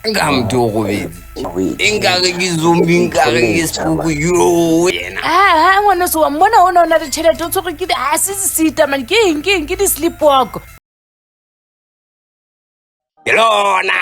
Nka motho o robetse. E nkare ke zombie, nkare ke spook yo yena. Ha ngwaneso wa mmona o ne o na le tšhelete o tshwerwe ke a se sesita mane ke eng ke eng ke di-sleepwalk. Ke lona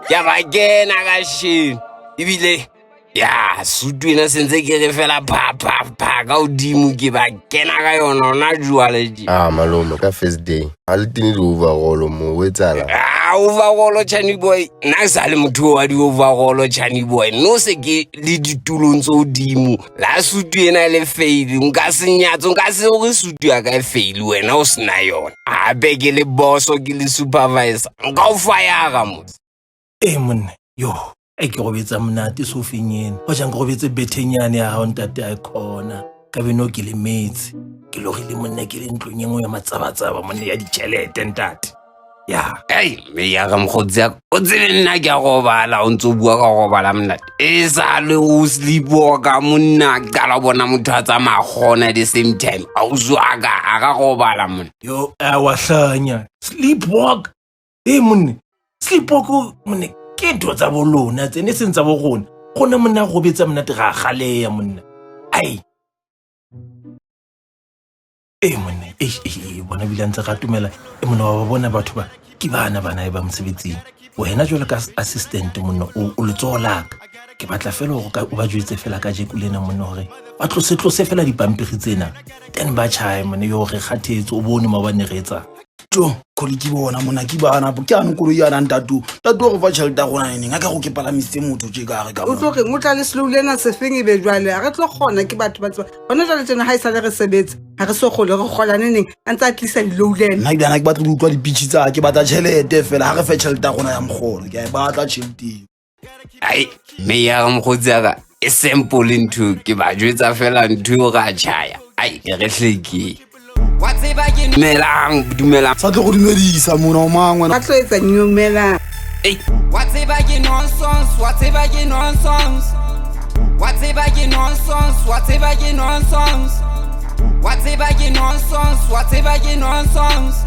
ke a ba kena ka sheno ebile ya sutu ena sentse ke re fela pha pha pha ka hodimo ke ba kena ka yona ona jwale tje. Ah malome ka first day ha le tene di-overall mo o etsahala. Ah, overall Chani boy nna ke sa le motho wa di-overall Chani boy no se ke le ditulong tse hodimo la sutu ena e le fail nka se nyatse nka se gore sutu ya ka e fail wena o sena yona gape ke le boso ke le supervisor nka o fire mos. Ee monna yo e ke robetsa monate sofeng ena hoja nka robetse betheng yane ya hao ntate a khona ka beno ke le metse ke logile monna ke le ntlong e nngwe ya matsabatsaba monna ya ditšhelete ntate ya. Ei mme ya ka mokgotsi ya ka o tsebe nna ke a robala o ntse o bua ka go robala monate e sa le o sleepwalka monna ke qala ho bona motho a tsamaya kgona at the same time ausi wa ka a ka robala monna. Yo a wa hlanya sleepwalk ee monne sleepwalk monne ke ntho tsa bo lona tsene e seng tsa bo rona gona monna a robetsa monate ga a galeya monna ai ee monne ee bona bile a ntse ga tumela e monna wa ba bona batho ba ke bana bana e ba mosebetsing wena jwalo ka assistant monna o letsoho laka ke batla fela gore o ba jwetse fela ka jeku lena monna gore ba tlose tlose fela dipampiri tsena then ba tšhae mone yo re kgathetse o bone maobane re etsang. Jo kholi ke bona mona ke bana ke ano koloi ya nang tatu tatu go fa tšhelete ya gona neng a ka go ke palamisitse motho tše ka re ka o tlo reng o tla le slow lena sefeng e be jwale a re tlo kgona ke batho ba tseba gona jwale tsena ga e sale re sebetse ga re so kgole re kgolane neng a ntse a tlisa di-low lena. Nna ebile ana ke batla go utlwa dipitšhi tsa ke batla tšhelete fela ga re fe tšhelete ya rona ya mogolo ke a e batla tšhelete. Ai mme ya ka mokgotsi ya ka e simple ntho ke ba jwetsa fela ntho eo ra tjhaya ai e re hlekeng dumelang dumelang sa tlo go dumedisa mona o mangwe ba tlo etsa nyomelang. Ei Wa tseba ke nonsense, wa tseba ke nonsense. Wa tseba ke nonsense, wa tseba ke nonsense. Wa tseba ke nonsense, wa tseba ke nonsense.